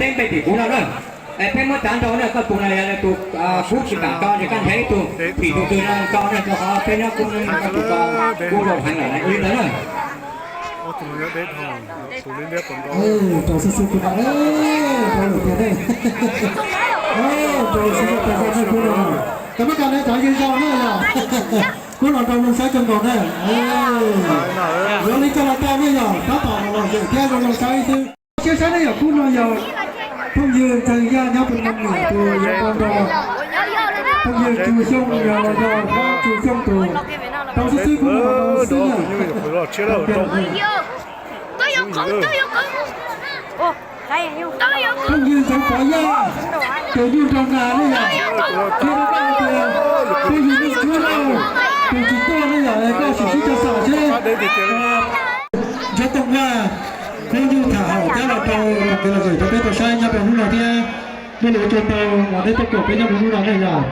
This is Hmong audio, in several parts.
Peb npe tim kuv no na, peb muab tsav nrau na, koj tus no yog tus kuv tsis kam tso ces koj nrhiav ib tug tim tus twg no tso na, rau qhov peb nyob kuv nyob tus tso kuv zaum heev lawm li ntawd na. Rau xwb xwb kuv no, rau lwm tiag ne. Rau xwb xwb rau zaj nej kuv no. Cov mab kas ne cov yeej zoo na yog. Kuv los rau zoo saib kawg nkaus na. Zoo li koj los tau ne yog, tab tom los lom zem thiab zoo zoo saib xwb. Siab saib ne yog, kuv no yog phooj ywg Ntxhee Yaj nyob Phu Nam Niam tus yog nrau nrog phooj ywg Tsu Xyooj yog los yog Tsu Xyooj tus. Rau xwb xwb kuv no rau xwb na. Phooj ywg Ntxhee Pov Yaj tus nyuj nraug nas ne yog. Thiab rau koj hais tias phooj ywg Neej Tswb Lauj tus tsis tuaj ne yog, koj sim sib cog xam seb. Ntsuab Tooj Vaj, phooj ywg tham hawm thiab los rau tus kev lom zem rau peb tau saib nyob rau hnub no thiab. Muaj lus ua tsaug ntau uas nej tuaj koom peb nyob rau hnub no ne yog.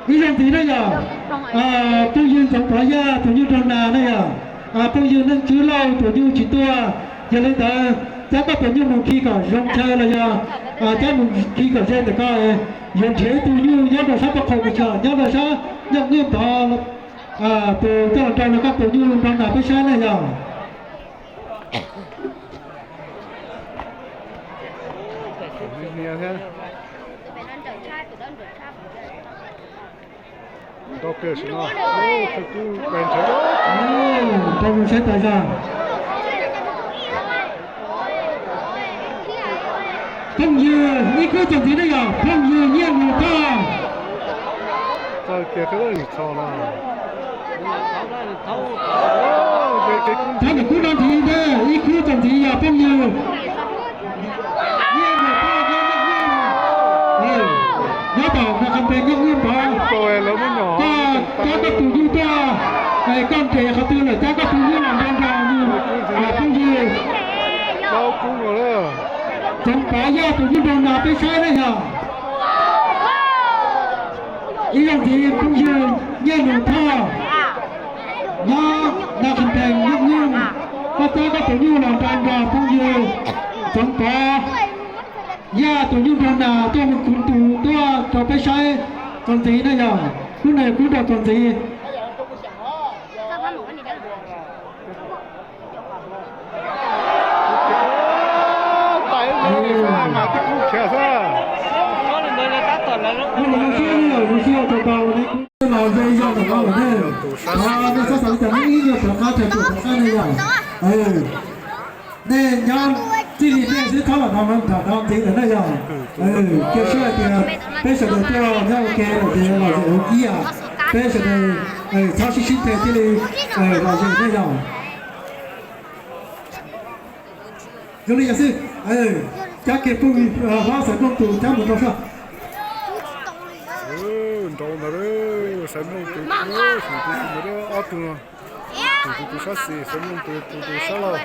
Ib zaug ntxiv na yog, phooj ywg Ntxhee Pov Yaj tus nyuj nraug nas na yog, phooj ywg Neej Tswb Lauj tus nyuj tsis tuaj. Yog li ntawd, cab koj tus nyuj mus khi kom zoo chaw los yog cab mus khi kom ze ntawm koj, yuav nrhiav ib tug nyuj nyob rau sab paj qhau kws tsham nyob rau sab Nyooj Nwj Pov, tus coj los rau no koj tus nyuj nraug nas peb saib na yog. Rau zoo saib tas zog. Phooj ywg ib khub txuas ntxiv ne yog phooj ywg Nyiaj Nus Thoj. Thab ntawm khub no ntxiv ntag, ib khub txuas ntxiv yog phooj ywg Nyiaj Nus Thoj nyob Nyooj Nwj, nyob tom Nas Khas Phees Nyooj Nwj Pov. Koj cab koj tus nyuj tuaj, koj nres qhov twg lawm cab koj tus nyuj los nrog nrog yus phooj ywg Txoov Pov Yaj tus nyuj nraug nas peb saib na yog. Ib zaug ntxiv phooj ywg Nyiaj Nus Thoj nyob Nas Khas Phees Nyooj Nwj, koj cab koj tus nyuj los nrog nrog phooj ywg Txoov Pov Yaj tus nyuj nraug nas tuaj mus khwv tus tuaj rau peb saib txuas ntxiv na yog. Khub no khub rau txuas ntxiv. Los ze zog ntawm no lawm ne, nej txhob xav li cas, nej ib nyuag rov qab, rov qab ne yom. Nej nyob txij li nej xwb, txhob los no no nram no ntxiv lawm na yom. Cia siab hais tias peb sawv daws tuaj nyob ua ke lawm ces los ze ua ib yam, peb sawv daws txhob sib sib nthe thiaj li los ze na yom. Zoo li yog xwb, cab kiag phooj ywg hlob Xaiv Nplooj tus cab mus rau sab. Nrau ntawd, Xaiv Nplooj tus, ob tug no, tus tus sab xis, Xaiv Nplooj tus tus sab laug.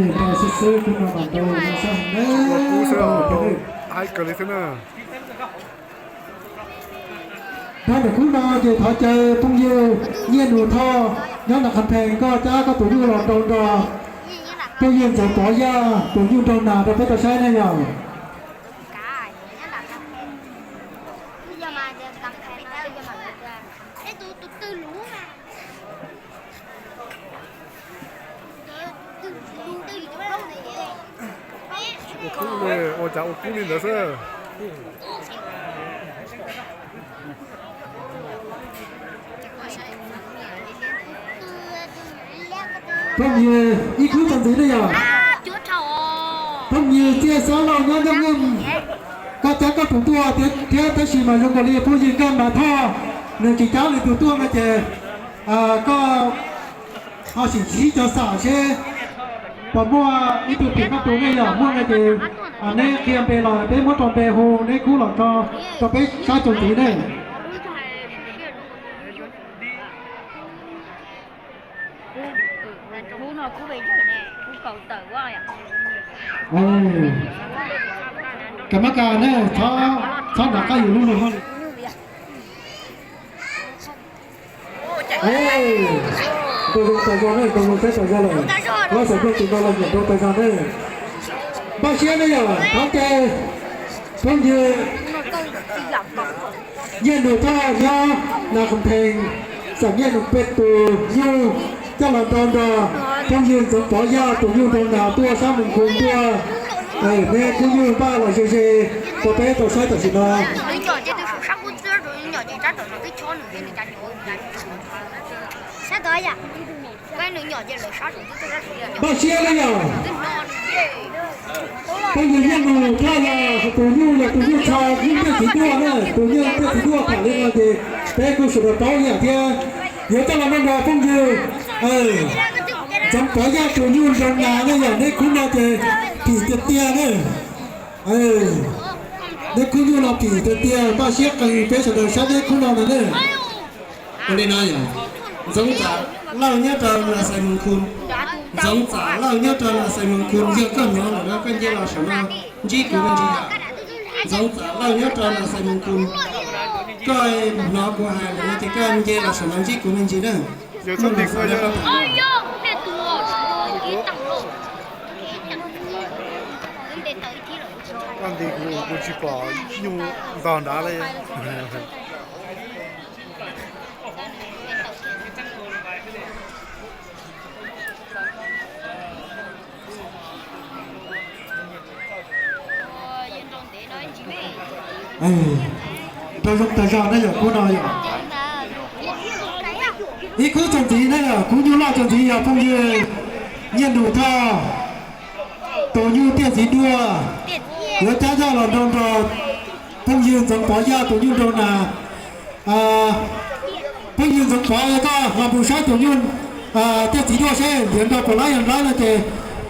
Nrau xwb xwb, kuv no mas nrau sab heev na. Hais kawg li thiab na. Rau ntawm khub no ces thov caw phooj ywg Nyiaj Nus Thoj nyob Nas Khas Phees, koj cab koj tus nyuj los nrau nrog phooj ywg Ntxoov Pov Yaj tus nyuj nraug nas rau peb tau saib na yom. Ua kub li, ua cas ua kub li ntawd xwb. Phooj ywg ib khub txuas ntxiv na yom. Phooj ywg Txiaj Xob Lauj nyob Nyooj Nwj, koj cab koj tus tuaj thiab, tab sis mas zoo nkaus li phooj ywg Nkaj Npas Thoj nws tsis cab nws tus tuaj no ces koj ho sim sib cog xam seb puas muaj ib tug tim koj tus ne yom. Muaj no ces neb qhia npe los peb muab rau npe hu neb khub los tso rau peb saib txuas ntxiv ne. Cov mab kas ne, txhob nrov qab yus lub lug hauj lwm. Nrau zoo tas zog ne, nrau zoo saib tas zog lawm. Lawv xav nrau tus no los nyiam nrau tas zog ne. Npaj siab ne yom, thov caw phooj ywg Nyiaj Nus Thoj nyob Nas Khoos Thees, xam Nyiaj Nus peb tus nyuj coj los nrau nrog phooj ywg Ntxoov Pov Yaj tus nyuj nrau nas tuaj sab Moos Khum tuaj. Neb khub nyuj npaj los ze ze rau peb tau saib tam sim no. Npaj siab ne yom. Phooj ywg Nyiaj Nus Thoj yog tus nyuj, yog tus nyuj tsho nyuj tiaj txiv duaj na, tus nyuj tiaj txiv duaj tham li no ces peb kuj sawv daws paub ib yam thiab. Yuav coj los nrog phooj ywg Ntxoov Pov Yaj tus nyuj nrau nas ne yom, neb khub no ces phim tiag tiag ne. Neb khub nyuj no phim tiag tiag, npaj siab qees peb sawv daws saib neb khub no na ne. Ua li no yom, Ntxoov Txam Lauj nyob rau Nas Xais Moos Khum, Ntxoov Txam Lauj nyob rau Nas Xais Moos Khum, yog koj hnov lawm no koj nce los saum no ntsib kuv me ntsis yom. Ntxoov Txam Lauj nyob rau Nas Xais Moos Khum, koj hnov kuv hais lawm no ces koj nce los saum no ntsib kuv me ntsis na. Koj nti kuv, kuv tsis pom nyuj ntog nrad li. Nrau zoo tas zog na yom, khub no yom. Ib khub txuas ntxiv na yom, khub nyuj loj txuas ntxiv yog phooj ywg Nyiaj Nus Thoj tus nyuj tiaj txiv duaj, yuav cab coj los nrau nrog phooj ywg Ntxoov Pov Yaj tus nyuj nrau nas. Phooj ywg Ntxoov Pov, koj los mus saib tus nyuj tiaj txiv duaj seb ntiav nrau puas laib yog laib no ces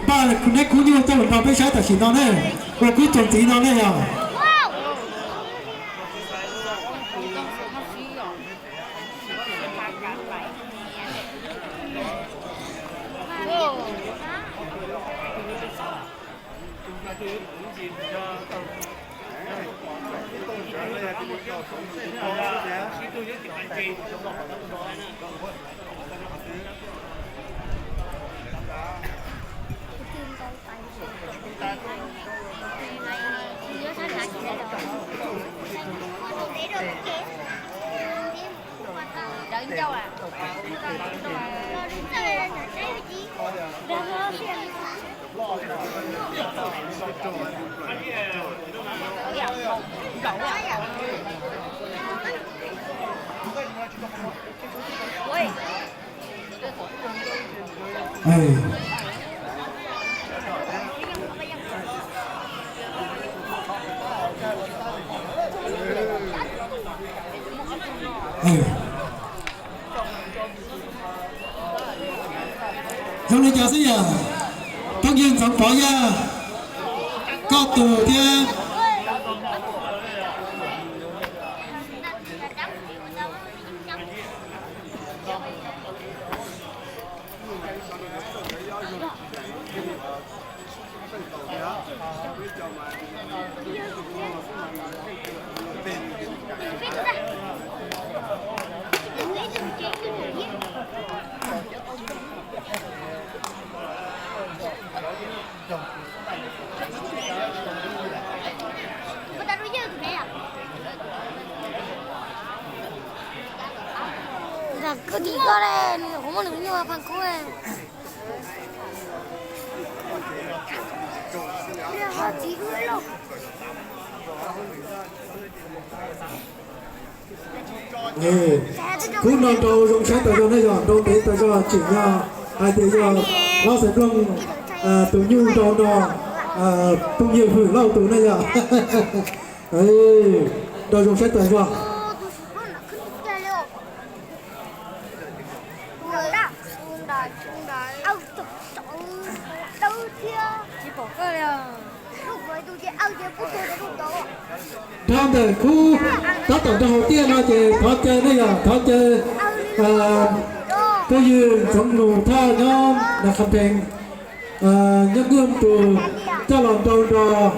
npaj neb khub nyuj coj los nrog peb saib tam sim no ne, ua khub txuas ntxiv no ne yom. Zoo li cas xwb yom, phooj ywg Ntxoov Pov Yaj, koj tus thiab. Nram kwj tim koj le, nws kuv muaj nws nyuag pha kub. Khub no nrau zoo saib tas zog ne yog, nrau ntev tas zog tseem yog hais tias yog Hlob Xaiv Nplooj tus nyuj nrau no, phooj ywg Hwm Lauj tus ne yog. Nrau zoo saib tas zog. Dhau ntawm khub tab tom nrau hauv tiaj no ces thov caw ne yog, thov caw phooj ywg Ntxoov Nus Thoj nyob Nas Khas Thees, nyob Nkuaj Tus coj los nrau nrog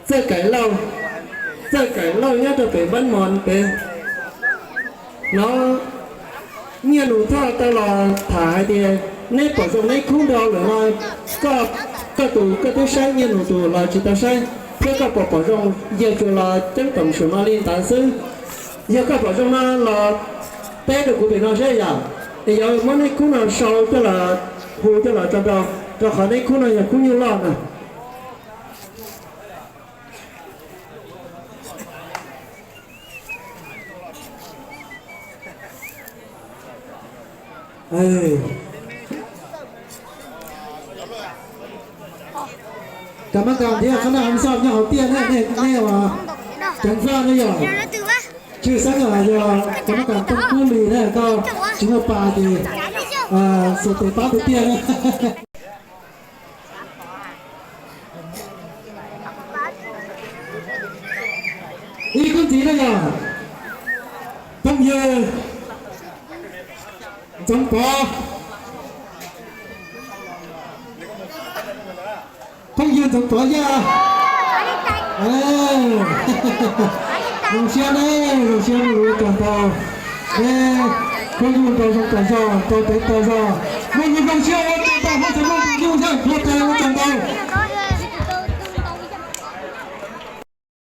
Txawj Kaim Lauj, Txawj Kaim Lauj nyob rau pem Npab Mos pem no, Nyiaj Nus Thoj tau los tham hais tias neb pom zoo neb khub nrau lawm no, koj, koj tus koj twb saib, Nyiaj Nus tus los tsis tau saib, thiab koj pom pom zoo yawg tsuas los ceeb toom saum no li ntawd xwb. Yog koj pom zoo no los teb rau kuv pem no saib yom, es yuav muab neb khub no sau coj los, hu coj los tso rau, rau qhov neb khub no yog khub nyuj loj na. Kam mab kas thiab qhab naj hom xoj nyob hauv tiaj ne, nej, nej ua ceev faj ne yog. Tshwj xeeb yog kam mab kas Tooj Kub Lis na, koj tsis muaj pas ces xuas tes pab tus tiaj na. Ib kub ntxiv na yog phooj ywg Ntxoov Pov, phooj ywg Ntxoov Pov Yaj. Zoo siab ne, zoo siab ne, ua tsaug ntau. Ne, phooj ywg nrau zoo tas zog, nrau pem tas zog, muaj lus zoo siab ua